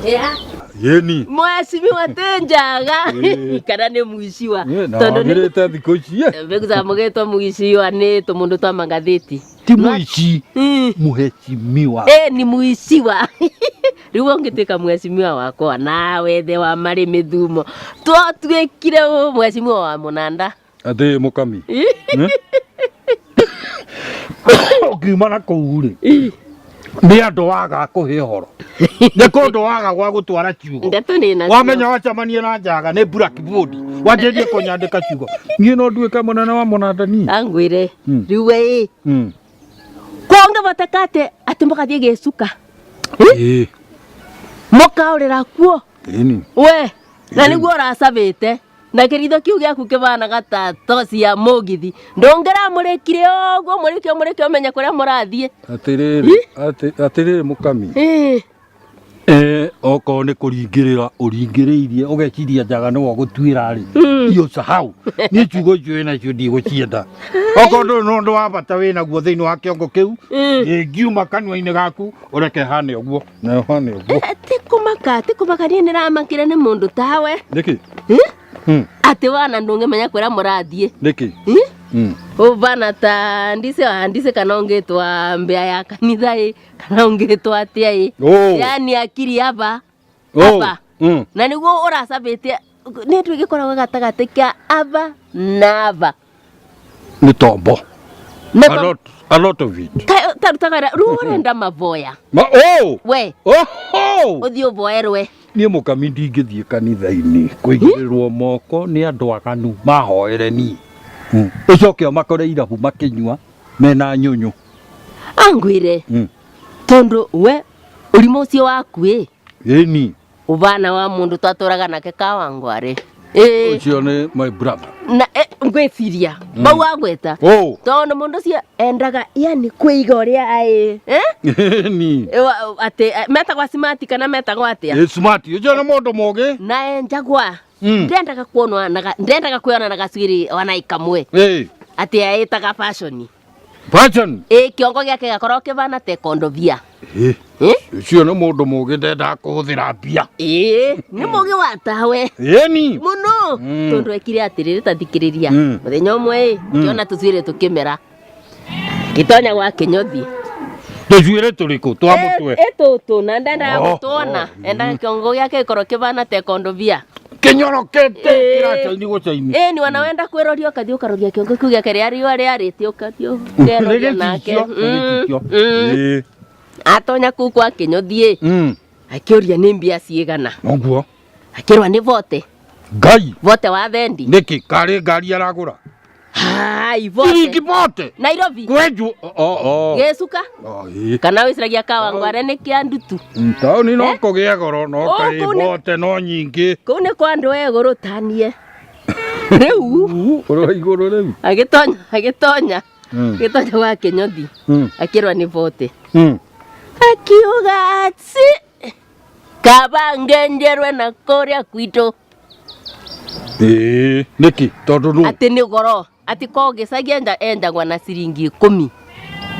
Yeah. Yeni. Mheshimiwa ti njaga Ĩĩ. kana nĩ mũiciwa Na tondũ nĩ wagĩrĩte thikũ ici. mbegũ mũgĩtwo mũiciwa nĩ tũmũndũ twa magathĩti. Ti mũici. Mheshimiwa. Ĩ ni mũiciwa. Rĩu ũngĩtuĩka mheshimiwa wakwa nawe the wa marĩ mĩthumo twatuĩkire mheshimiwa wa mũnanda. Atĩ mũkami. Ũkiuma na kũu rĩ. Nĩ andũ waga kũhe ũhoro. Nĩ kũndũ waga gwa gũtwara ciugo. Ndeto nĩ nacio. Wamenya wacemania na njaga nĩ blackboard. Wanjĩrĩrie kũnyandĩka ciugo. Niĩ no nduĩke mũnene wa mũnanda niĩ. Angwĩre rĩu we ĩ kũngĩhoteka atĩ atĩ mũgathiĩ gĩcuka Ĩĩ. mũkaũrĩra kuo Ĩni. we na nĩguo ũracabĩte na kĩritho kĩu gĩaku kĩbanaga ta toci ya mũgithi ndũngĩramũrĩkire ũguo mũrĩke mũrĩke ũmenye kũrĩa mũrathiĩ. Atĩrĩrĩ, atĩrĩrĩ mũkami. Ĩĩ. Eh, okorwo nĩ kũringĩrĩra ũringĩrĩirie ũgeciria njaga nĩwe ũgũtuĩra rĩ, iyo sahau. Niĩ ciugo icio wĩ nacio ndigũcienda. Okorwo ndũrĩ na ũndũ wa bata wĩ naguo thĩinĩ wa kĩongo kĩu, ĩngiuma kanua-inĩ gaku ũreke hane ũguo na ũhane ũguo. Ti kũmaka, ti kũmaka, niĩ nĩramakire nĩ mũndũ tawe. Nĩkĩ? Eh? Atĩ wana ndũngĩmenya kũrĩa mũrathiĩ. Nĩkĩ? Eh? Ũbana ta ndise ndise kana ũngĩtwa mbĩa ya kanitha ĩ kana ũngĩtwa atĩa ĩ. Oh. Yani akiri aba. Oh. Aba. Na nĩguo ũracabĩtie nĩ ndũ gĩkoragwo gatagatĩ ka aba na aba. Nĩ tombo. Na A lot, a lot of it. Tarutaga rĩu ũrenda mavoya. Ma, oh! We. Oh! Oh! Ũthiĩ ũvoerwe. Niĩ mũkami ndingĩthiĩ kanitha-inĩ kũigĩrĩrwo moko nĩ andũ aganu mahoere niĩ. Ũcoke ũmakore irabu makĩnyua mena nyũnyũ. Angwĩre. Tondũ we ũrimũ ũcio waku ĩ. Ĩni. Ũbana wa mũndũ twatũraga nake Kawangware. Ĩĩ. Ũcio nĩ my brother. Na ngwĩciria bau agweta. Oh. Tondũ mũndũ ũcio endaga yani kwĩiga ũrĩa aĩ. Eh? Ĩni. Atĩ metagwo smart kana metagwo atĩa? Ĩ smart. Ũcio nĩ mũndũ mũgĩ. Na enjagwa. Ndendaga kuonwa na ndendaga kwĩona na gacuĩrĩ ona ikamwe. Ĩ. Atĩ aĩtaga fashion. Fashion. Ĩ kĩongo gĩake gĩgakorwo kĩbana ta ĩkondobia. Ĩ. Ĩ? Ũcio nĩ mũndũ mũgĩ ndendaga kũhũthĩra mbia. Ĩ, nĩ mũgĩ wa tawe. Ĩni. Mũno. Tondũ ekire atĩrĩrĩ ta thikĩrĩria. Mũthenya ũmwe ĩ, ngĩona tũcuĩrĩ tũkĩmera. Ngĩtonya gwa kĩnyũthi. Tũcuĩrĩ tũrĩkũ twa mũtwe? Ĩ tũtũ na ndendaga Oh, gũtuona. Endaga kĩongo gĩake gĩkorwo kĩbana ta ĩkondobia. Kĩnyorokete kĩracaini gũcaini. Ĩ ni wana wenda kwĩroria ũkathiĩ ũkaroria kĩongo kĩu gĩake rĩa riũa rĩarĩte ũkathiĩ ũkeroria nake. Nĩ gĩcicio, nĩ gĩcicio. Ĩ. Atonya kũu kwa kĩnyũthi ĩ. Akĩũria nĩ mbia cigana. Ũguo. Akĩrwa nĩ vote. Ngai. Vote wa thendi. Nĩkĩ karĩ ngari aragũra? Hai, vote. Ciringi vote. Nairobi. Kwenjwo. Oh, oh. Gĩcuka. Oh, ĩ. Kana wĩciragia Kawangware nĩ kĩa ndutu. Taũni no kũgĩe goro no Oh, kaĩ kũu nĩ- vote no nyingĩ. Kũu nĩ kwa andũ e gũrũ tanie. Rĩu. Ũrĩ wa igũrũ rĩu. Agĩtonya, agĩtonya. Agĩtonya gwa Kĩnyũthi. Akĩrwa nĩ vote. Akiuga atĩ kaba ngenjerwe na kũrĩa kwitũ. Ĩĩ, nĩkĩ? Tondũ nũ? Atĩ nĩ goro. Atĩ ko gĩcagi enjagwa na ciringi ikũmi.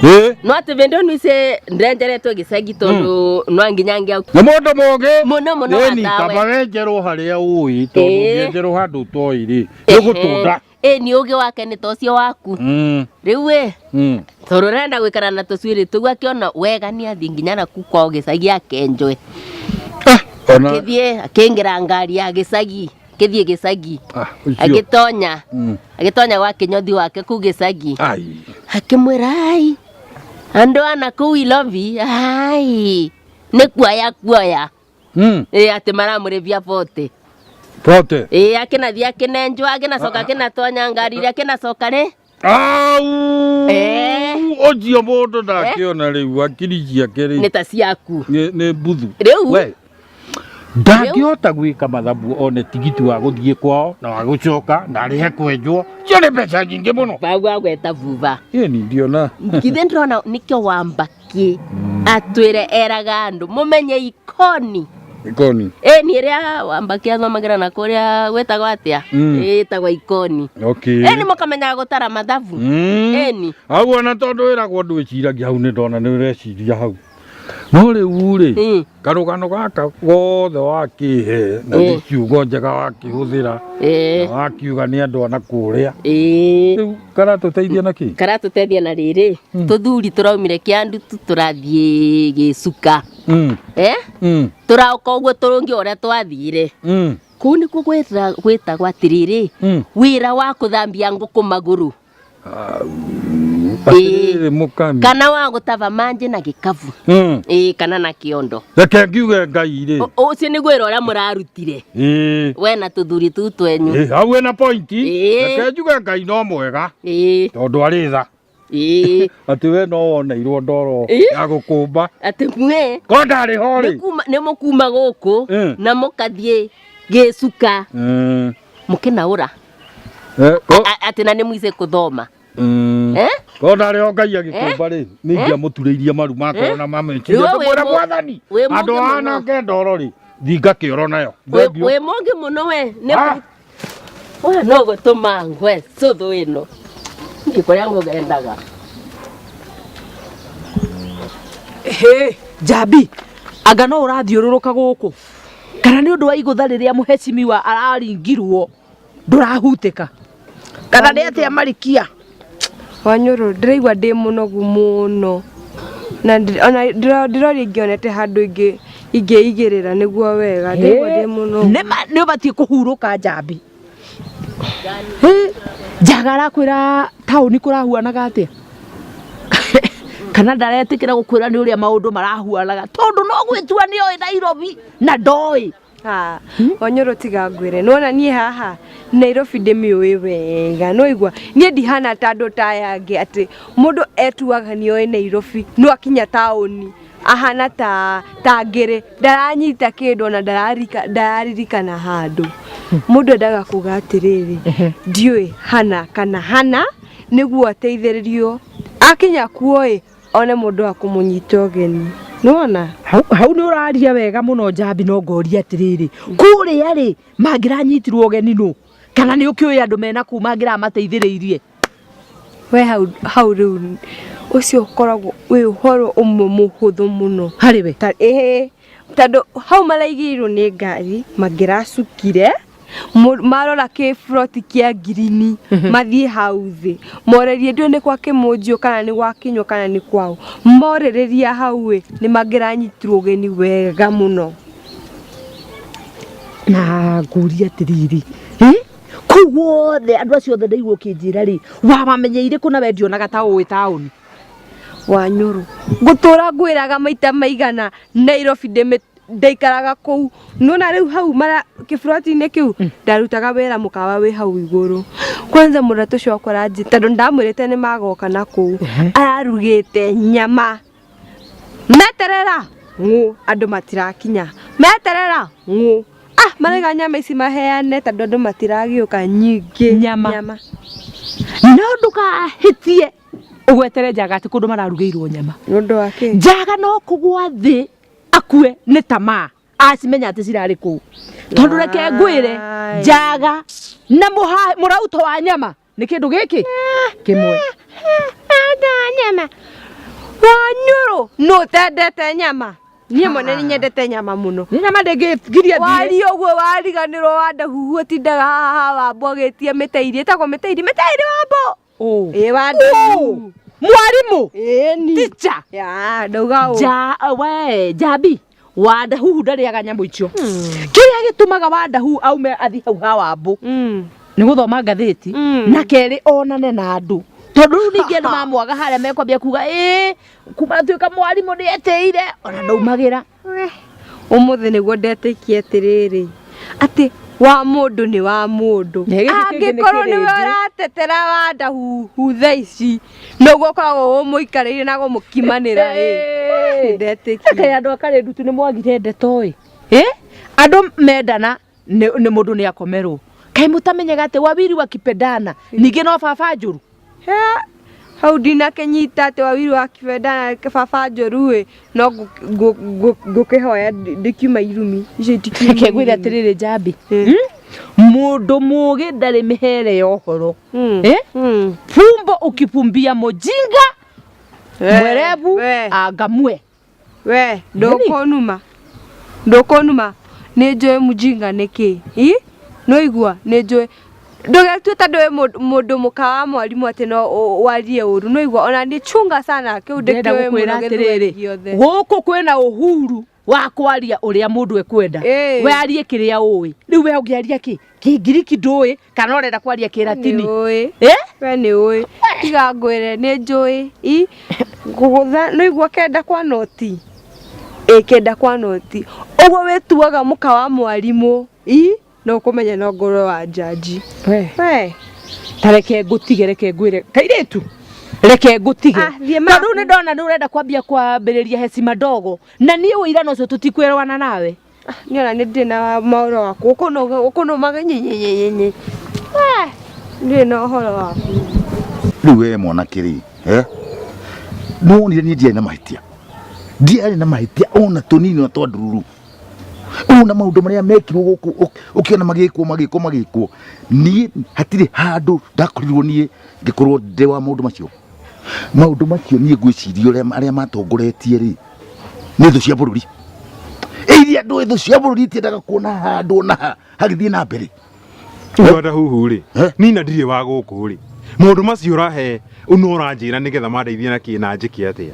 Ĩĩ. No atĩ vĩndĩ nuice ndenjeretwo gĩcagi tondũ no nginya ngĩa Nĩ mũndũ mũgĩ. Mũno mũno Ĩni, wa tawe. kaba wenjerwo harĩa ũĩ tondũ Ĩĩ. ũngĩenjerwo handũ ũtoĩ rĩ, nĩ gũtũnda. Ĩĩ ni ũgĩ wake nĩ ta ũcio waku. Rĩu ĩ, tondũ ũrenda gũikara na tũcuĩrĩ tũu akĩona wega nĩ athiĩ nginya naku kwao gĩcagi akenjwe. Ona Akĩthiĩ akĩingĩra ngari ya gĩcagi, akĩthiĩ gĩcagi. Ah, ũcio. Agĩtonya, agĩtonya gwa kĩnyothi wake kũu gĩcagi. Ai. Akĩmwĩra ai, andũ ana kũu Ilobi, ai, nĩ kuoya kuoya. Ĩ atĩ maramũrĩbia bote. Bote. Ĩ akĩnathiĩ akĩnenjwo akĩnacoka akĩnatonya ngari iria akĩnacoka rĩ. Au! Eh. Ũcio mũndũ ndakĩona rĩu akiri ciake rĩ. Nĩ ta ciaku. Nĩ mbuthu. Rĩu. We. Ndangĩhota gwĩka mathabu one tigiti wa gũthiĩ kwao na wa gũcoka na arĩhe kwenjwo. Cio nĩ mbeca nyingĩ mũno. Bau agweta buba. Ĩni ndiona. Githĩ ndĩrona nĩkĩo wambaki atwĩre eraga andũ mũmenye ikoni. Ikoni. Ĩni ĩrĩa wambaki athomagĩra na kũrĩa gwĩtagwo atĩa? Ĩtagwo ikoni. Okay. Ĩni mũkamenyaga gũtara mathabu. Ĩni. Hau ona tondũ wĩragwo ndwĩciragia hau nĩ ndona nĩ ũreciria hau. No rĩu rĩ, karũgano gaka gothe wakĩhe na nĩ ciugo njega wakĩhũthĩra na wakiuga nĩ andũ a na kũrĩa, rĩu karatũteithia na kĩ? Karatũteithia na rĩrĩ, tũthuri tũraumire kĩandutu tũrathiĩ gĩcuka. Eh? Tũraũka ũguo tũrũngi ũrĩa twathire. Kũu nĩkuo gwĩtagwo atĩrĩrĩ, wĩra wa kũthambia ngũkũ magũrũ. Atĩrĩrĩ mũkami. Kana wa gũtaba manjĩ na gĩkabu. Ĩĩ, kana na kĩondo. Reke ngiuge Ngai rĩ. Ũcio nĩguo wĩra ũrĩa mũrarutire. We na tũthuri tũu twenyu. Ĩĩ, hau ĩna point. Reke njuge Ngai no mwega. Tondũ arĩ tha. Atĩ we no woneirwo ndoro ya gũkũmba. Atĩ mwe. Ko ndarĩ ho rĩ. Nĩ mũkuma gũkũ na mũkathiĩ gĩcuka. Mũkĩnaũra. Atĩ na nĩ mũice kũthoma. Ko ndarĩ ho Ngai agĩkũmba rĩ, nĩ ingĩamũturĩirie maru makwa na mameciria. Ndĩmwĩre mwathani, andũ anange ndoro rĩ, thinga kĩoro nayo. Wĩ mũngĩ mũno we. Oya no gũtũma ngwe cũthũ ĩno. Ndiĩ kũrĩa ngũgendaga. Hĩ, Njambi, anga no ũrathiũrũrũka gũkũ? Kana nĩ ũndũ wa igũtha rĩrĩa mũhecimiwa araringirwo ndũrahutĩka? Kana nĩ atĩa Marikia? Wanyũrũ, ndĩraigua ndĩ mũnogu mũno na ona ndĩroria ingĩonete handũ ingĩigĩrĩra nĩguo wega. Ndĩraigua ndĩ mũnogu. Nĩ ũbatiĩ kũhurũka Njambi. Njaga arakwĩra taũni kũrahuanaga atĩa? Kana ndaretĩkĩra gũkwĩra nĩ ũrĩa maũndũ marahuanaga tondũ no gwĩtua nĩ oĩ Nairobi na ndoĩ. Wanyũrũ tiga ngwĩre, nĩwona niĩ haha Nairobi ndĩmĩũĩ wega, nĩwaigua niĩ ndihana ta andũ ta aya angĩ atĩ mũndũ etuaga nĩoĩ Nairobi no akinya taũni ahana ta ngĩrĩ, ndaranyita kĩndũ ona ndararirikana handũ. Mũndũ endaga kuga atĩrĩrĩ, ndiũĩ hana kana hana nĩguo ateithĩrĩrio akinya kuo ĩ one mũndũ wa kũmũnyita ũgeni. Nĩwona? Hau nĩ ũraria wega mũno Njambi, no ngoria atĩrĩrĩ, kũrĩa rĩ mangĩranyitirwo ũgeni nũ? Kana nĩ ũkĩũĩ andũ mena kũu mangĩramateithĩrĩirie? We hau rĩu ũcio ũkoragwo wĩ ũhoro ũmwe mũhũthũ mũno harĩ we. Ĩhĩ, tondũ hau maraigĩirwo nĩ ngari mangĩracukire marora kĩburoti kĩa ngirini mathiĩ hau thĩ morerie ndiũĩ nĩ kwa kĩmũnjio kana nĩ gwa kĩnyua kana nĩ kwao, morĩrĩria hau ĩ nĩ mangĩranyitirwo ũgeni wega mũno. Na ngũria atĩrĩrĩ, kũu guothe andũ acio othe ndaigua ũkĩnjĩra rĩ, wamamenyeire kũ na we ndionaga ta ũĩ taũni? Wanyũrũ, ngũtũra ngwĩraga maita maigana Nairobi ndaikaraga kũu, nĩwona rĩu hau kĩburoti-inĩ kĩu ndarutaga wĩra mũkawa wĩ hau igũrũ. Kwanza mũrata ũcio wakwa tondũ ndamwĩrĩte nĩ magoka na kũu, ararugĩte nyama. Meterera ng'ũ, andũ matirakinya. Meterera ng'ũ. Maraiga nyama ici maheane tondũ andũ matiragĩũka nyingĩ. Nyama. Nyama. No ndũkahĩtie ũgwetere Njaga atĩ kũndũ mararugĩirwo nyama. Nĩ ũndũ wa kĩ? Njaga no kũgwa thĩ akue nĩ tamaa acimenya atĩ cirarĩ kũu. Tondũ reke ngwĩre, Njaga na mũrauto wa nyama nĩ kĩndũ gĩkĩ kĩmwe. Nyama. Wanyũrũ, nũ ũtendete nyama? Niĩ mwene nĩ nyendete nyama mũno. Nĩ nyama ndĩngĩgiria thiĩ. Waria ũguo wariganĩrwo wandahuhu ũtindaga haha wambo ũgĩtia mĩteiri. Ĩtagwo mĩteiri, mĩteiri wambo. Ĩĩ wandahuhu. Mwarimũ. Ĩni. Teacher. Ya, ndauga ũũ. Ja, we, Njambi. Wandahuhu ndarĩaga nyamũ icio. Kĩrĩa gĩtũmaga Wandahuhu aume athiĩ hau ha Wambũ. Nĩ gũthoma ngathĩti. Na kerĩ onane na andũ. Tondũ rĩu ningĩ andũ mamwaga harĩa mekwambia kuga, ĩĩ, kuma atuĩka mwarimũ nĩ etĩire, ona ndaumagĩra. Ũmũthĩ nĩguo ndetĩkia atĩrĩrĩ, atĩ wa mũndũ nĩ wa mũndũ. Nĩ gĩkĩ kĩngĩ nĩ Angĩkorwo nĩwe kĩrĩndĩ. ũratetera Wandahuhu thaa ici, nĩguo ũkoragwo ũmũikarĩire na kũmũkimanĩra ĩ. Ndetĩkia. Kaĩ andũ a Karĩndutu nĩ mwagire ndeto ĩ? Ĩ? Andũ mendana nĩ mũndũ nĩ akomerwo. Kaĩ mũtamenyaga atĩ wawili wakipendana ningĩ no baba njũru? He, hau ndinakĩnyita atĩ wawili wakipendana baba njũru ĩ, no ngũkĩhoya ndĩkiuma irumi. Icio itikiuma Reke ngwĩre irumi. atĩrĩrĩ Njambi. Mũndũ mũũgĩ ndarĩ mĩhere ya ũhoro. Fumbo ukifumbia mũjinga, mwerevu, angamue. We ndũkũnuma, ndũkũnuma. Nĩ njũĩ mũjinga nĩ kĩ. Ĩ nĩwaigua? Nĩ njũĩ. Ndũgetue ta ndũĩ mũndũ mũka wa mwarimũ atĩ no warie ũru. Nĩwaigua? Ona niĩ chunga sana kĩu Ndĩrenda ndĩkĩũĩ gũkwĩra mũno atĩrĩrĩ, gĩthweri gĩothe. Gũkũ kwĩna uhuru wa kwaria ũrĩa mũndũ ekwenda. Ĩĩ. We arie kĩrĩa ũĩ. Rĩu we ũngĩaria kĩ? Kĩngiriki ndũĩ kana ũrenda kwaria Kĩratini? Nĩũĩ. Eh? We nĩ ũĩ. Tiga ngwĩre nĩ njũĩ. I ngũgũtha nĩũigua kenda kwa noti. Ĩ kenda kwa noti. Ũguo wĩtuaga mũka wa mwarimũ. I no ũkũmenya no ngorwo wa njanji. We. We. Ta reke ngũtige, reke ngwĩre. Kairĩtu. Reke ngũtige. Ah, thiĩ Tondũ maku. rĩu nĩ ndona nĩ ũrenda kwambia kwambĩrĩria hecima ndogo. Na niĩ ũirano ũcio tũtikwĩrwana nawe. Niĩ ona nĩ ndirĩ na maũhoro waku. Ũkũnũmaga nyinyinyinyi. Ndirĩ na ũhoro waku. Rĩu we mwanake rĩ, eh? Nĩwonire niĩ ndiarĩ na mahĩtia, ndiarĩ na mahĩtia ona tũnini ona twa ndururu. Ona maũndũ marĩa mekirwo gũkũ ũkĩona magĩkwo magĩkwo magĩkwo, niĩ hatirĩ handũ ndakorirwo niĩ ngĩkorwo ndĩ wa maũndũ macio. Maũndũ macio niĩ ngwĩciria ũrĩa arĩa matongoretie rĩ nĩ thũ cia bũrũri, iria ndũĩ thũ cia bũrũri itiendaga kuona handũ ona ha hagĩthiĩ na mbere. Rwanda huhu rĩ, Eh? nina ndirĩ wa gũkũ rĩ, maũndũ macio ũrahe no ũranjĩra nĩgetha mandeithie na kĩ na njĩke atĩa?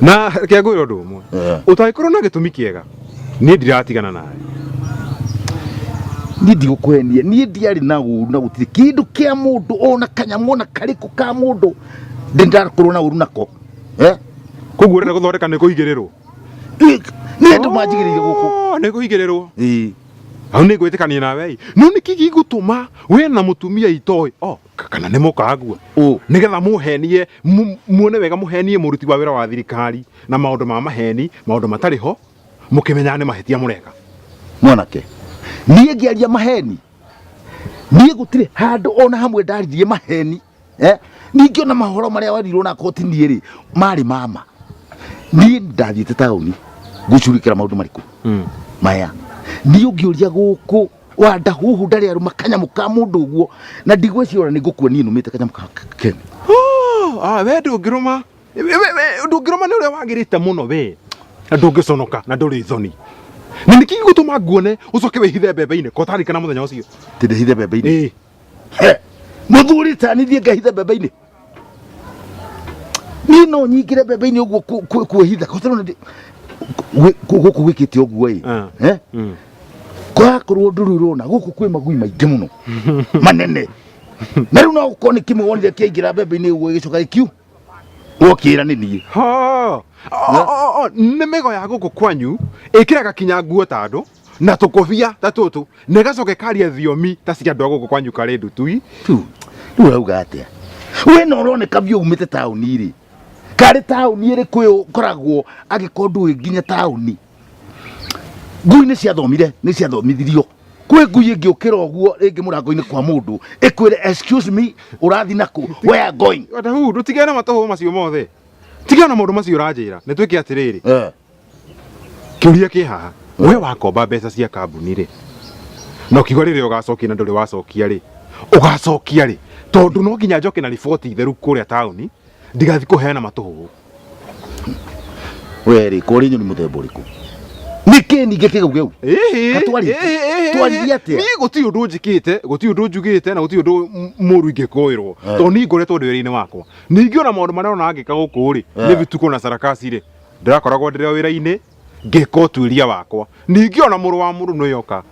Na reke ngwĩre ũndũ ũmwe, Eh. ũtangĩkorwo na gĩtũmi kĩega, niĩ ndiratigana nawe. Niĩ ndigũkũhenia, niĩ ndiarĩ na ũru na gũtirĩ kĩndũ kĩa mũndũ ona kanyamũ ona karĩkũ ka mũndũ ndĩ ndakorwo na ũru nako. Eh? Koguo ũrenda gũthondeka nĩ kũigĩrĩrwo? Nĩ andũ manjigĩrĩire gũkũ. Oh, nĩ kũigĩrĩrwo. Ĩĩ. Hau nĩ ngwĩtĩkania nawe ĩ. No nĩkĩ gĩgũtũma we na mũtumia itoĩ? Oh, kana nĩ mũkagua. Ũ. Nĩgetha mũhenie, muone wega mũhenie mũruti wa wĩra wa thirikari na maũndũ ma maheni, maũndũ matarĩ ho, mũkĩmenyaga nĩ mahĩtia mũreka. Mwanake, niĩ ngĩaria maheni, niĩ gũtirĩ handũ ona hamwe ndaririe maheni. Eh? Ningĩ ona mahoro marĩa warirwo na koti niĩ rĩ, marĩ mama. Niĩ ndathiĩte taũni gũcurikĩra maũndũ marĩkũ? Maya. Niĩ ũngĩũria gũkũ wanda huhu ndarĩ arũma kanyamũ ka mũndũ ũguo na ndigwĩciria ona nĩ ngũkua niĩ nũmĩte kanyamũ ka kene. Oh, we ndũngĩrũma. We ndũngĩrũma nĩ ũrĩa wagĩrĩte mũno we. Na ndũngĩconoka na ndũrĩ thoni. Na nĩkĩ gĩgũtũma nguone ũcoke wĩhithe mbembe-inĩ ko ũtarikana mũthenya ũcio? Tindĩhithe mbembe-inĩ. Ĩĩ. He, mũthuri tani thiĩ ngahithe mbembe-inĩ. Niĩ no nyingĩre mbembe-inĩ ũguo kwĩhitha. Kosa nĩ gũkũ gwĩkĩte ũguo ĩ. Eh? Kwakorwo ndũrĩ ũrona gũkũ kwĩ magui maingĩ mũno manene. Na rĩu no gũkorwo nĩ kĩmwe wonire kĩaingĩra mbembe-inĩ ũguo gĩgĩcoka gĩkiu. Wokĩra nĩ niĩ. Ha! Nĩ mĩgo ya gũkũ kwanyu ĩkĩraga kinya nguo ta andũ na tũkũbia ta tũtũ na ĩgacoka ĩkaria thiomi ta cia andũ a gũkũ kwanyu karĩ ndutui. Tu, rĩu ũrauga atĩa? We na ũroneka biũ umĩte taũni rĩ. Karĩ taũni ĩrĩkũ ĩyo ũkoragwo angĩkorwo ndũĩ nginya taũni? Ngui nĩ ciathomire, nĩ ciathomithirio. Kwĩ ngui ĩngĩũkĩra ũguo rĩngĩ mũrango-inĩ kwa mũndũ ĩkwĩre excuse me, ũrathiĩ nakũ? Where are going? Wanda huu, ndũtigane na matũhũ macio mothe. Tigana na maũndũ macio ũranjĩra. Nĩ twĩke atĩrĩrĩ. Kĩũria kĩ haha. We wakomba mbeca cia kambuni rĩ, na ũkiuga rĩrĩa ũgacokia na ndũrĩ wacokia rĩ, ũgacokia rĩ? Tondũ no nginya njoke na riboti theru kũrĩa taũni, ndigathiĩ kũheana matũhũhũ. We rĩ, ko ũrĩ nyoni mũthemba ũrĩkũ? Nĩkĩ ningĩ kĩgeugeu? Ĩhĩ, Ka twaririe- ĩhĩ, ĩhĩ, twaririe atĩa? Niĩ gũtirĩ ũndũ njĩkĩte, gũtirĩ ũndũ njugĩte na gũtirĩ ũndũ mũru ingĩkũĩrwo. Tondũ niĩ ngoretwo ndĩ wĩra-inĩ wakwa. Ningĩ ona maũndũ marĩa ũrona ngĩka gũkũ rĩ, nĩ vituko na sarakasi rĩ, ndĩrakoragwo ndĩrĩ o wĩra-inĩ ngĩka ũtuĩria wakwa. Ningĩ ona mũrũ wa mũndũ nĩ oka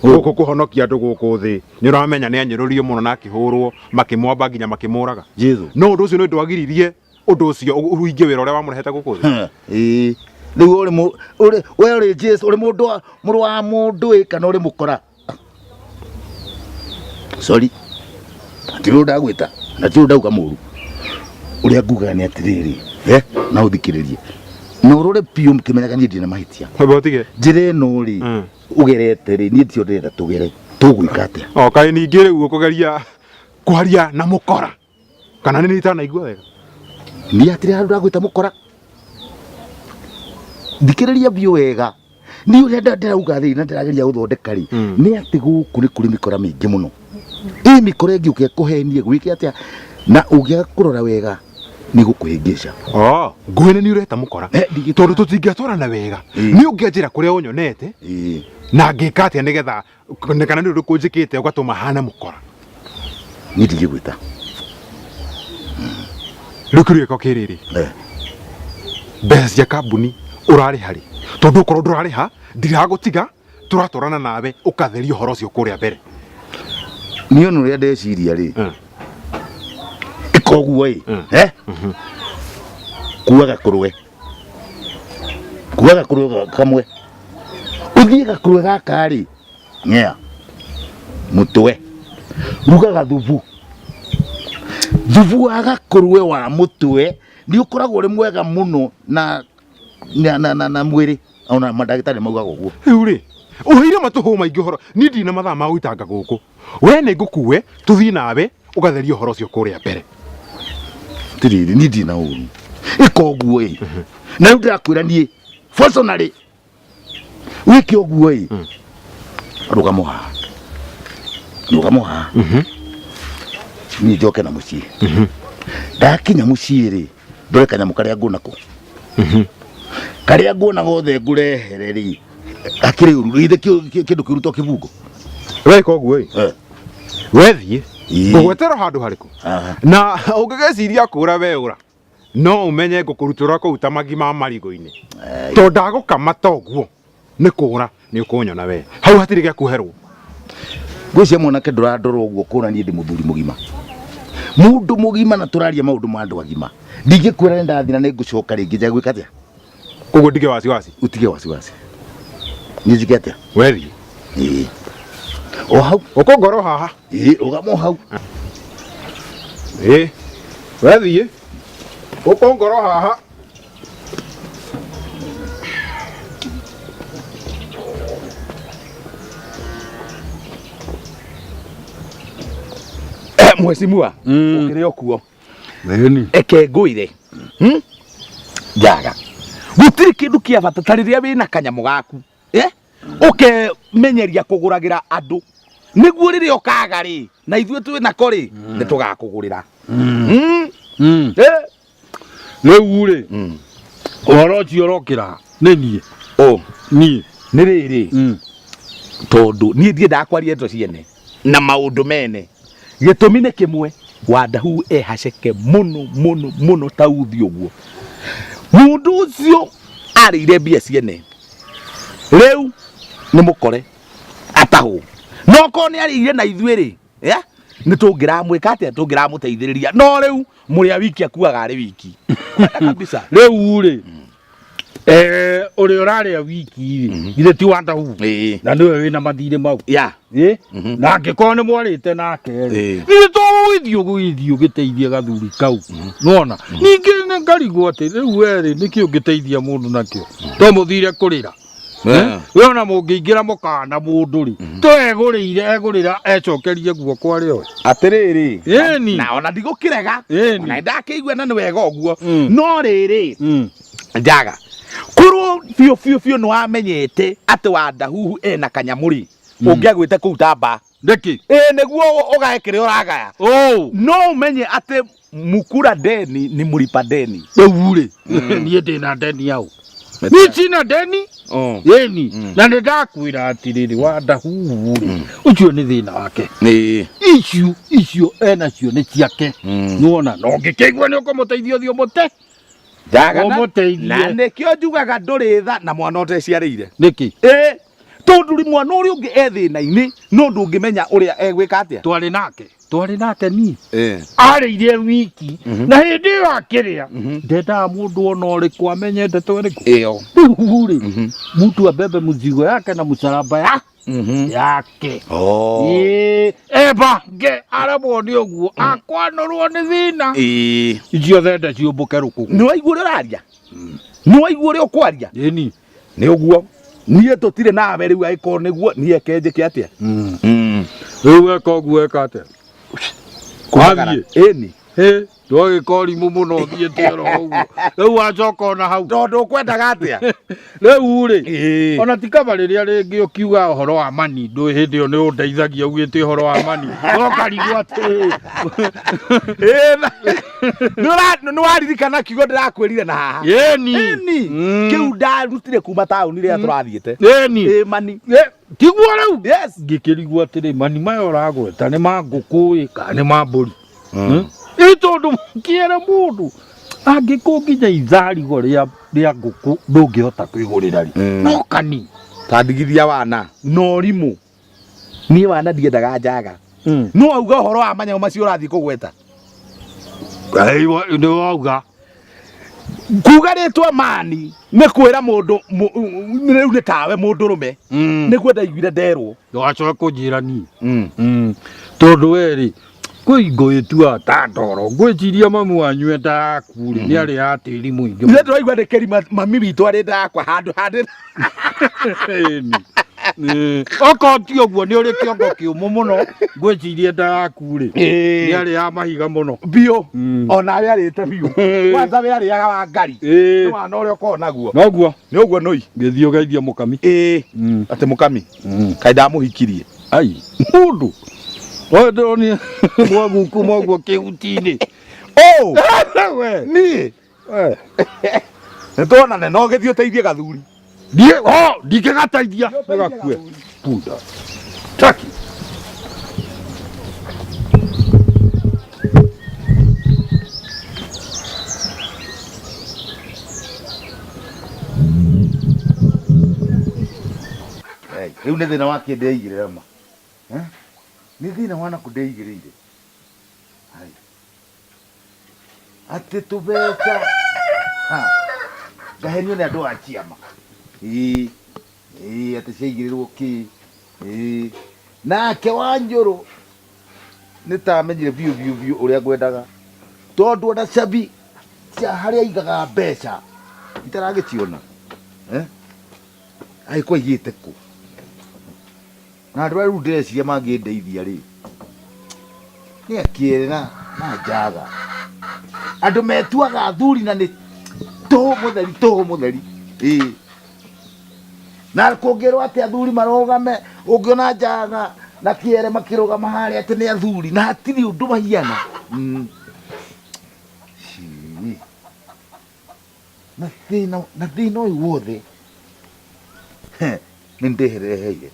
gũkũ kũhonokia andũ gũkũ thĩ, nĩ ũramenya nĩ anyũrũrio mũno na akĩhũrwo, makĩmwamba nginya makĩmũraga. Jesu. No ũndũ ũcio nĩ ndwagiririe ũndũ ũcio ũhingie wĩra ũrĩa wamũrehete gũkũ thĩ. Ha, ĩĩ. Rĩu ũrĩ ũrĩ we ũrĩ Jesu, ũrĩ mũndũ wa mũrũ wa mũndũ ĩ kana ũrĩ mũkora? Sorry. Ti ũndũ ndagwĩta na ti ũndũ ndauga mũru. Ũrĩa ngugaga nĩ atĩrĩrĩ, na ũthikĩrĩrie. Na ũrore biũ mũkĩmenyaga niĩ ndirĩ na mahĩtia. Kwamba ũtige. Njĩra ĩno rĩ, ũgerete rĩ, niĩ tiyo ndĩrenda tũgere. Tũgwĩka atĩa? O kaĩ ningĩ rĩu ũkũgeria kwaria na mũkora. Kana nĩ itanaigua wega? Niĩ hatirĩ handũ ndagwĩta mũkora. Thikĩrĩria biũ wega. Niĩ ũrĩa ndĩrauga thĩ na ndĩrageria gũthondeka rĩ, nĩ atĩ gũkũ nĩ kũrĩ mĩkora mĩingĩ mũno. Ĩ mĩkora ĩngĩ ũke kũhenie gwĩke atĩa, na ũngĩaga kũrora wega Nĩ gũkũhĩngĩca. Oh, ngwĩre nĩ ũreta mũkora. Eh, ndigĩtwara. Tondũ tũtingĩatwarana wega. Ĩĩ. Nĩ ũngĩanjĩra kũrĩa ũnyonete Ĩĩ. na ngĩka atĩa nĩgetha kana nĩ ũndũ ũrĩkũ njĩkĩte ũgatũma hana mũkora. Niĩ ndingĩgwĩta. Rĩu kĩũria gĩakwa kĩ rĩrĩ. Eh. Mbeca cia kambuni ũrarĩha rĩ? Tondũ okorwo ndũrarĩha ndiragũtiga tũratwarana nawe ũkatheria ũhoro ũcio kũrĩa mbere. Niĩ ona ũrĩa ndeciria rĩ ĩka ũguo ĩ eh? Kua gakũrwe, kua gakũrwe kamwe, ũthiĩ gakũrwe gaka rĩ ng'ea mũtwe, ruga gathubu, thubu wa gakũrwe wa mũtwe nĩ ũkoragwo ũrĩ mwega mũno na na na, na, na mwĩrĩ ona mandagĩtarĩ maugaga ũguo. Rĩu rĩ ũheire matũhũ maingĩ ũhoro, niĩ ndirĩ na mathaa ma gũitanga gũkũ. We nĩ ngũkue tũthiĩ nawe ũgatheria ũhoro ũcio kũrĩa mbere. Tiriri niĩ ndirĩ na ũru, ĩka ũguo ĩ, na rĩu ndĩrakwĩra niĩ personally wĩke ũguo ĩ, rũgamo haha, rũgamo haha, niĩ njoke na mũciĩ. Ndakinya mũciĩ rĩ, ndore kanyamũ karĩa nguonako, karĩa nguona gothe ngũrehere rĩ, gakĩrĩ ũru githĩ kĩndũ kĩũru to kĩbungo. Weka ũguo ĩ, Eh. wethiĩ Ĩĩ. ngũgwetera handũ harĩkũ Aha. na ũngĩgeciria kũra we ũra no ũmenye ngũkũrutũra kũu ta magima ma marigũ-inĩ tondũ ndagũkama ta ũguo nĩ kũra nĩ ũkũnyona we hau hatirĩ gĩa kuoherwo. Ngwĩciria mwanake ndũrandora ũguo kuona niĩ ndĩ mũthuri mũgima, mũndũ mũgima, na tũraria maũndũ ma andũ agima. Ndingĩkwĩra nĩ ndathira nĩ ngũcoka rĩngĩ nja gwĩka atĩa. Koguo ndige wasiwasi. Utige wasiwasi, niĩ njike atĩa? Wethiĩ. Ĩĩ, o hau. Ũkũngorwo haha. Ĩĩ, rũgama o hau. Ĩĩ, wethiĩ ũkũngorwo haha. Mheshimiwa, ũkĩrĩ o kuo? Thĩni. Eke ngwĩre, Njaga, gũtirĩ kĩndũ kĩa bata ta rĩrĩa wĩna kanyamũ gaku, eh? Ũkemenyeria kũgũragĩra andũ nĩguo rĩrĩa ũkaga rĩ, na ithuĩ twĩ nako rĩ, nĩ tũgakũgũrĩra. Eh? Rĩu rĩ, ũhoro ũcio ũrokĩra nĩ niĩ. Ũ. Niĩ. Nĩ rĩrĩ, tondũ niĩ ndiendaga kwaria ndeto ciene na maũndũ mene, gĩtũmi nĩ kĩmwe, Wandahu ehaceke mũno mũno mũno ta uthi ũguo. Mũndũ ũcio arĩire mbia ciene, rĩu nĩ mũkore atahwo, no korwo nĩ arĩire na ithuĩ rĩ, yeah? Nĩ tũngĩramwĩka atĩa? Tũngĩramũteithĩrĩria, no rĩu mũrĩa wiki akuaga arĩ wiki. Kwenda kabisa. Rĩu rĩ, ũrĩa ũrarĩa wiki rĩ, githĩ ti Wandahu? Ĩĩ. Na nĩwe wĩna mathirĩ mau. Ya. Ĩ? Na angĩkorwo nĩ mwarĩte nake rĩ, Ĩĩ. githĩ to ũgĩthiĩ ũgĩthiĩ ũgĩteithie gathuri kau? Nĩwona? Ningĩ nĩ ngarigwo atĩ rĩu we rĩ, nĩkĩ ũngĩteithia mũndũ nakĩo? To mũthire kũrĩra. Eh. We ona mũngĩingĩra mũkana mũndũ rĩ, to egũrĩire, egũrĩra ecokerie guoko arĩ oe. Atĩrĩrĩ. Ĩni. Na ona ndigũkĩrega. Ĩni. Ona ndakĩigua na nĩ wega ũguo. No rĩrĩ, Njaga, korwo biũ biũ biũ nĩ wamenyete atĩ Wandahuhu ena kanyamũ rĩ, ũngĩagwĩte kũu tamba. Nĩkĩ? Ĩĩ, nĩguo ũgae kĩrĩa ũragaya. Ũũ. No ũmenye atĩ mukura deni ni mũripa deni. Rĩu rĩ, niĩ ndĩna deni yaũ? Niĩ sina deni. Ĩni. Na nĩ ndakwĩra atĩrĩrĩ, Wandahuhu rĩ, ũcio nĩ thĩna wake. Ĩĩ. Icio icio enacio nĩ ciake. Nĩwona? Na ũngĩkĩigua nĩ ũkũmũteithia ũthiĩ ũmũte. Njaga Ũmũteithie. na nĩkĩo njugaga ndũrĩ tha na mwana ũteciarĩire. Nĩkĩ? Ĩĩ, tondũ ri mwana ũrĩa ũngĩ e thĩna-inĩ, no ndũngĩmenya ũrĩa egwĩka atĩa. Twarĩ nake. Twarĩ nake niĩ. Ĩĩ. Arĩire wiki na hĩndĩ ĩyo akĩrĩa ndendaga mũndũ ona ũrĩkũ amenye ndeto ĩrĩkũ. Ĩyo. Rĩu rĩ, mtu abebe mzigo yake na msalaba ya yake. Oh. Ĩĩ, ebange aremwo nĩ ũguo akwanũrwo nĩ thĩna. Ĩĩ. Icio thende ciũmbũke rũkũngũ. Nĩ waigua ũrĩa ũraria? Nĩ waigua ũrĩa ũkwaria? Ĩni. Nĩ ũguo. Niĩ tũtirĩ nawe rĩu, angĩkorwo nĩguo niĩ eke njĩke atĩa? Rĩu weka ũguo weka atĩa? Kumagara. Wathiĩ. Ĩni. Hĩ, ndwagĩka ũrimũ mũno ũthiĩte oro ũguo rĩu wacoka ona hau Tondũ ũkwendaga atĩa? Rĩu rĩ, Ĩĩ. ona ti kaba rĩrĩa rĩngĩ ũkiuga ũhoro wa mani ndũĩ hĩndĩ ĩyo nĩ ũndeithagia ugĩte ũhoro wa mani nokarigwo atĩ Ĩĩ, nĩ waririkana kiugo ndĩrakwĩrire na haha? Ĩni. Ĩni. Kĩu ndarutire kuma taũni rĩrĩa tũrathiĩte. Ĩni. Ĩ mani. Ĩ, tiguo rĩu? Yes. Ngĩkĩrigwo atĩrĩ, mani maya ũragweta nĩ ma ngũkũ ĩ kana nĩ ma mbũri? Ĩ tondũ kĩere mũndũ angĩkũ nginya itharigo rĩa rĩa ngũkũ ndũngĩhota kwĩgũrĩra rĩ, no kani Ta ndigithia wana na ũrimũ. Niĩ wana ndiendaga njaga. No auga ũhoro wa manyamũ macio ũrathiĩ kũgweta. Nĩ wauga. Kuga rĩtwa mani nĩ kwĩra mũndũ rĩu nĩ tawe mũndũrũme. Nĩguo ndaiguire nderwo. Ndũgacoke kũnjĩra niĩ. Tondũ we rĩ, kwĩ ingũ ĩtuaga ta ndoro, ngwĩciria mamu wanyu enda yaku rĩ, nĩ arĩ ya tĩri mũingĩ. Ithe ndĩraigua nĩ kĩrima mami witũ arĩ ndakwa handũ handĩ. Ĩni. Okorwo ti ũguo nĩ ũrĩ kĩongo kĩũmũ mũno, ngwĩciria nda yaku rĩ, nĩ arĩ ya mahiga mũno. Biũ. Onawe arĩte biũ. Kwanza we arĩaga wa ngari. Nĩ wana ũrĩa ũkoragwo naguo. Noguo. Nĩ ũguo nũi. Gĩthiĩ ũgeithie mũkami. Ĩĩ. Atĩ mũkami. Kaĩ ndamũhikirie. Ai, mũndũ. Oyo ndĩronire mwaguku mwaguo kĩhuti-inĩ. Ũ! We. Niĩ. Nĩ tuonane no gĩthiĩ ũteithie gathuri. Ndiĩ, o, ndingĩgateithia. Nĩgakue. Punda. Taki. Rĩu nĩ thĩna wa kĩ ndeigĩrĩra ma? Eh? Nĩ thĩna wa nakũ ndeigĩrĩire? Hai. Atĩ tũbeca. Ha. Ngahenio nĩ andũ a ciama. Ĩĩ. Ĩĩ atĩ ciaigĩrĩrwo kĩ? Ĩĩ. Nake Wanjũrũ nĩ ta amenyire biũ biũ biũ ũrĩa ngwendaga. Tondũ ona cabi cia harĩa aigaga mbeca itaragĩciona. Eh? Agĩkorwo aigĩte kũ? Na andũ arĩa rĩu ndĩreciria mangĩndeithia rĩ, nĩ akĩere na na njaga. Andũ metuaga athuri na nĩ tũhũ mũtheri, tũhũ mũtheri. Ĩĩ. Na kũngĩrwo atĩ athuri marũgame, ũngĩona njaga na kĩere makĩrũgama harĩa atĩ nĩ athuri na hatirĩ ũndũ mahiana. Cii. Na thĩna na thĩna ũyũ wothe nĩ ndĩhereheire.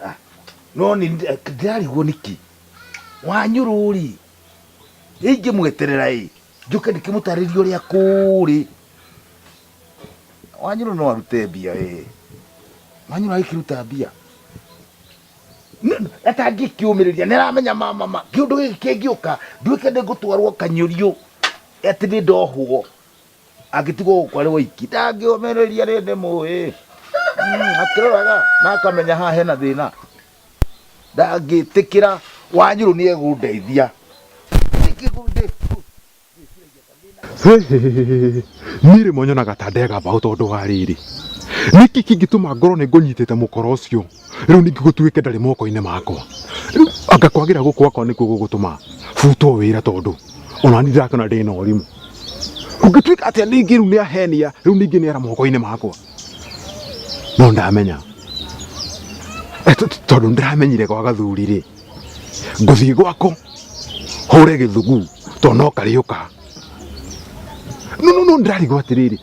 Ah, no nĩ ndĩrarigwo nĩkĩ Wanyũrũ rĩ, ingĩmweterera ĩ njũke ndĩkĩmũtarĩrie ũrĩa kũrĩ. Wanyũrũ no arute mbia ĩ, Wanyũrũ agĩkĩruta mbia atangĩkĩũmĩrĩria nĩ aramenya ma ma ma kĩũndũ gĩkĩ kĩngĩũka nduĩke nĩ ngũtwarwo kanyũriũ atĩ nĩ ndohwo angĩtigwo gũkũ arĩ woiki ndangĩũmĩrĩria rĩ nĩ mũĩ akĩroraga na akamenya haha hena thĩna ndangĩtĩkĩra Wanyũrũ nĩ egũndeithia. Niĩ rĩmwe nyonaga ta ndega mbaũ tondũ wa rĩrĩ, nĩkĩ kĩngĩtũma ngorwo nĩ ngũnyitĩte mũkora ũcio rĩu ningĩ gũtuĩke ndarĩ moko-inĩ makwa? Rĩu anga kwagĩra gũkũ gwakwa nĩkuo gũgũtũma butwo wĩra tondũ ona niĩ ndĩrakĩona ndĩna ũrimũ. Kũngĩtuĩka atĩa ningĩ rĩu nĩ ahenia rĩu ningĩ nĩ ara moko-inĩ makwa? No ndamenya tondũ nĩndĩramenyire gwa gathuri rĩ, ngũthiĩ gwako hũre gĩthugu tondũ no karĩũka. No no no ndĩrarigwo atĩrĩrĩ,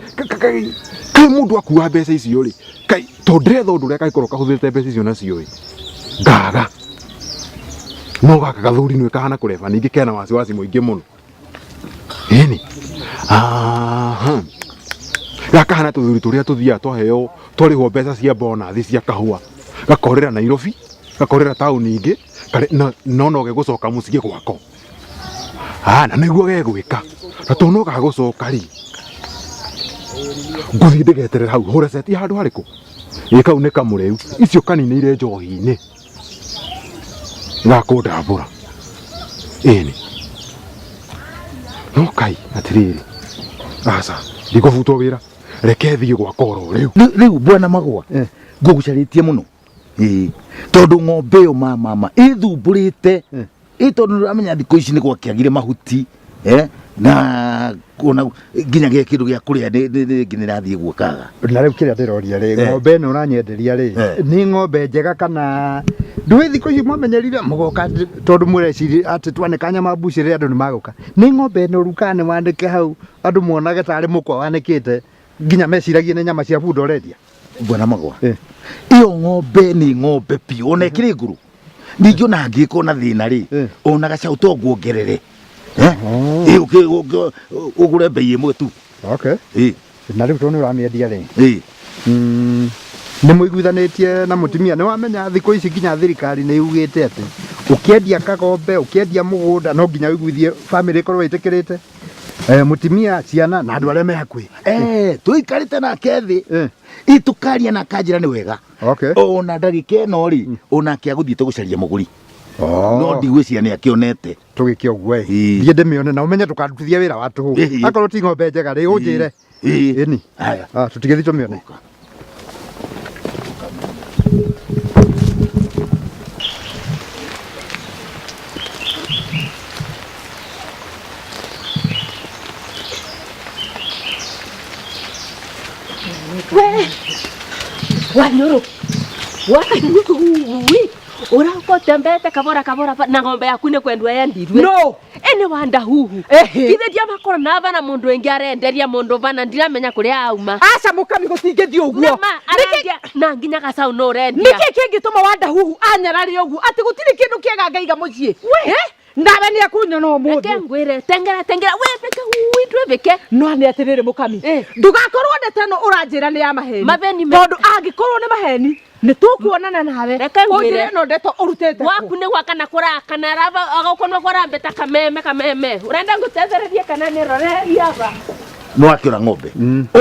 kaĩ mũndũ akua mbeca icio rĩ, kaĩ tondũ ndĩretha ũndũ ũrĩa kangĩkorwo kahũthĩrĩte mbeca icio nacio ĩ, ngaga. No gaka gathuri nĩ kahana kũreba ningĩ kena wasiwasi mũingĩ mũno. Ĩni. Aha. Gaka kahana tũthuri tũrĩa tũthiaga twaheo twarĩhwo mbeca cia bonathi cia kahũa. Gakorĩra Nairobi, gakorĩra taũni ingĩ, no no gegũcoka mũciĩ gwako. Ah, na nĩguo gegwĩka. Na tondũ no gagũcoka rĩ, ngũthiĩ ndĩgeterere hau hũre ceti handũ harĩkũ? Ĩ kau nĩ kamũrĩu. Icio kaninĩire njohi-inĩ. Gakũndambũra. Ĩni. No kai atĩrĩrĩ, aca ndigũbutwo wĩra, reke thiĩ gwaka oro rĩu. Rĩu bwana Magũa, ngũgũcarĩtie mũno. Ĩĩ. Tondũ ng'ombe ĩyo ma mama ĩthumbũrĩte. Ĩ tondũ nĩũramenya thikũ ici nĩ gwakĩagire mahuti eh, na ona nginya gĩa kĩndũ gĩa kũrĩa rĩngĩ nĩrathiĩ gwĩkaga. Na rĩu kĩrĩa ndĩroria rĩ, Eh. ng'ombe ĩno ũranyenderia rĩ, Eh. nĩ ng'ombe njega kana ndũĩ thikũ ici mwamenyerire mũgoka tondũ mũreciria atĩ twanĩka nyama mbucĩrĩ andũ nĩ magũka. Nĩ ng'ombe noru kana nĩ wanĩke hau andũ monage tarĩ mũkwa wanĩkĩte nginya meciragie nĩ nyama cia bunda ũrendia? Bwana Magwa, Eh. ĩyo ng'ombe nĩ ng'ombe biũ ona ĩkĩrĩ ngũrũ. Ningĩ ona angĩgĩkorwo na thĩna rĩ, Eh. ona gacaũ to nguongerere. Eh? Oh. Ĩ ũgũre mbei ĩmwe tu. Okay. Ĩ, Na rĩu tondũ nĩ ũramĩendia rĩ, ĩ. Nĩ mũiguithanĩtie na mũtumia? Nĩ wamenya thikũ ici nginya thirikari nĩ yugĩte atĩ ũkĩendia kagombe, ũkĩendia mũgũnda, no nginya ũiguithie bamĩrĩ ĩkorwo ĩtĩkĩrĩte, eh, mũtumia, ciana na andũ arĩa me hakuhĩ. Eh, tũikarĩte nake thĩ. Eh. Ĩ tũkaria na akanjĩra nĩ wega. Okay. Ona ndagĩka ĩno rĩ, onake agũthiĩte gũcaria mũgũri. Oh. No ndigwĩciria nĩ akĩonete. Tũgĩke ũguo ĩ. Ĩ. Thiĩ ndĩmĩone na ũmenye ndũkarutithie wĩra wa tũhũ. Ĩ. Akorwo ti ng'ombe njega rĩ, ũnjĩre. Ĩ. Ĩni. Haya. Ah, tũtigĩthiĩ tũmĩone. We Wanyũrũ, wi ũrauka ũtembete kabora kabora na ng'ombe yaku nĩ kwendwo yendirwe. No. Ĩ nĩ wandahuhu. Ehe. Githĩ ndiamakorwo na bana mũndũ ũngĩ arenderia mũndũ bana ndiramenya kũrĩa auma. Aca mũkami gũtingĩthiĩ ũguo. Nĩma arendia na nginya gacaũ no ũrendia. Nĩkĩ kĩngĩtũma wandahuhu anyarare ũguo atĩ gũtirĩ kĩndũ kĩega ngaiga mũciĩ? Eh? Nawe nĩ ekunyona ũmũthĩ. Reke ngwĩre tengera tengera wĩbĩke wĩndwĩbĩke. No nĩ atĩrĩrĩ mũkami, Eh. ndũgakorwo ndeto ĩno ũranjĩra nĩ ya maheni. Maheni me- Tondũ angĩkorwo nĩ maheni nĩ tũkuonana nawe. Reke ngwĩre. Ũnjĩre ĩno ndeto ũrutĩte kũ. Gwaku nĩ gwakana kũrakana raba agakorwo kũrambĩta kameme kameme. Ũrenda ngũtethererie kana nĩ roreria aba? Nĩ wakĩora ng'ombe.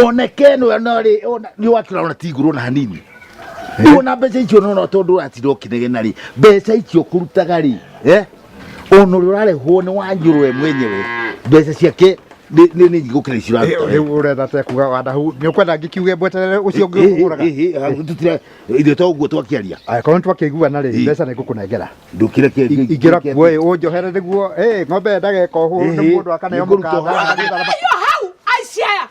Oneke ĩno ĩno rĩ, ona nĩ wakĩora ona ti ngũrũ ona hanini. Rĩu ona mbeca icio nona tondũ ũratinda ũkĩnegena rĩ, mbeca icio ũkũrutaga rĩ, eh? Ona ũrĩa ũrarehwo nĩ Wanjũrũ we mwenyewe, mbeca ciake nĩ nĩ nyingĩ gũkĩra icio ũraruta we. Rĩu ũretha atĩa kuga wandahu? Nĩ ũkwenda ngĩkiuge mweterere ũcio ũngĩ ũgũraga? Ithuĩ to ũguo twakĩaria. Angĩkorwo nĩ twakĩiguana rĩ, Ĩ. mbeca nĩ ngũkũnengera. Ndũkĩre Ingĩra kuo ĩ, ũnjohere nĩguo, ĩ, ng'ombe ndageka ũhũ, nĩ Ĩ, mũndũ akaneo nĩngũruta mũkanda. ũhoro. Iyo hau aici aya.